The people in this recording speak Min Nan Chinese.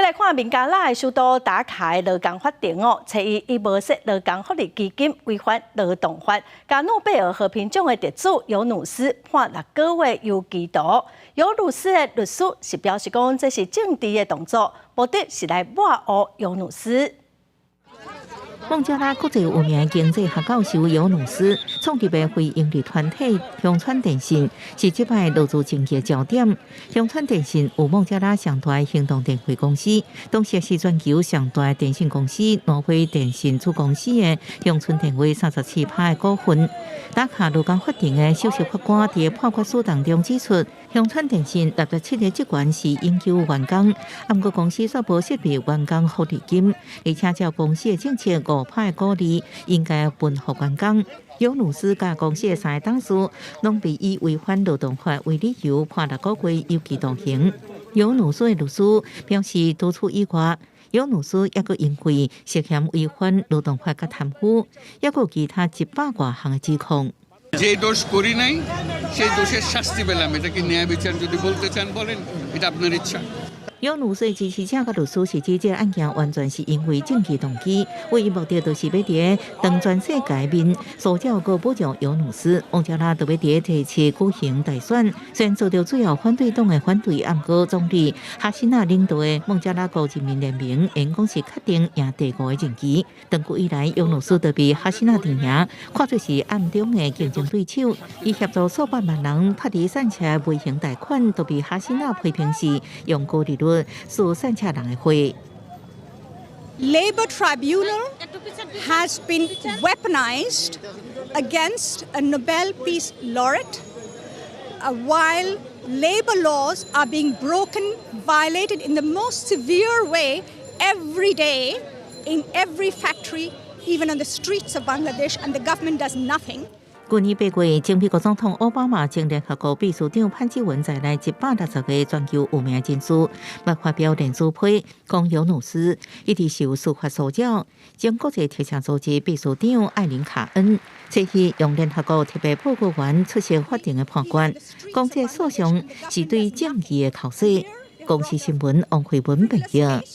來看孟加拉的首都達卡的勞工法庭哦，揣伊伊無設勞工福利基金違反勞動法，共諾貝爾和平獎的得主尤努斯判六個月有期徒。尤努斯的律師是表示講，這是政治的動作，目的是來抹黑尤努斯。孟加拉國際有名經濟學教授尤努斯創立的非營利團體鄉村電信，是這擺勞資爭議的焦點。鄉村電信有孟加拉上大行動電話公司，同時是全球上大電信公司挪威電信子公司的鄉村電話37%的股份。達卡勞工法庭的首席法官佇判決書當中指出，鄉村電信67個職員是永久員工，毋過公司卻無設立員工福利金，而且照公司的政策，5%股利應該分予員工。尤努斯佮公司的三个董事，攏被以違反勞動法為理由判六個月有期徒刑。尤努斯的律師表示，除此以外，尤努斯猶閣因為涉嫌違反勞動法佮貪污，猶閣有其他一百外項的指控。যে দোষ করি নাই সেই দোষের শাস্তি পেলাম। এটা কি ন্যায় বিচার যদি বলতে চান বলেন, এটা আপনার ইচ্ছা। 尤努斯支持者佮律師是指這個案件完全是因為政治動機，唯一目的就是欲佇當全世界面塑造閣保障尤努斯。孟加拉就欲佇提出舉行大選，雖然遭到主要反對黨的反對，毋過總理哈辛納領導的孟加拉國人民聯盟，應講是確定贏第五個任期。長久以來，尤努斯就被哈辛納陣營看作是暗中的競爭對手，伊協助數百萬人脫離散赤微型貸款，都被哈辛納批評是用高利率收散赤人的費。 Labor Tribunal has been weaponized against a Nobel Peace laureate, while labor laws are being broken, violated in the most severe way every day in every factory, even on the streets of Bangladesh, and the government does nothing. 去年8月，前美國總統奧巴馬、前聯合國秘書長潘基文在內一百六十个全球有名人士，捌發表聯署批，講尤努斯一直受司法騷擾。前國際特赦組織秘書長艾琳卡恩，這次用聯合國特別報告員出席法庭的判決，講這訴訟是對正義的叩死。公視新聞王慧文編譯。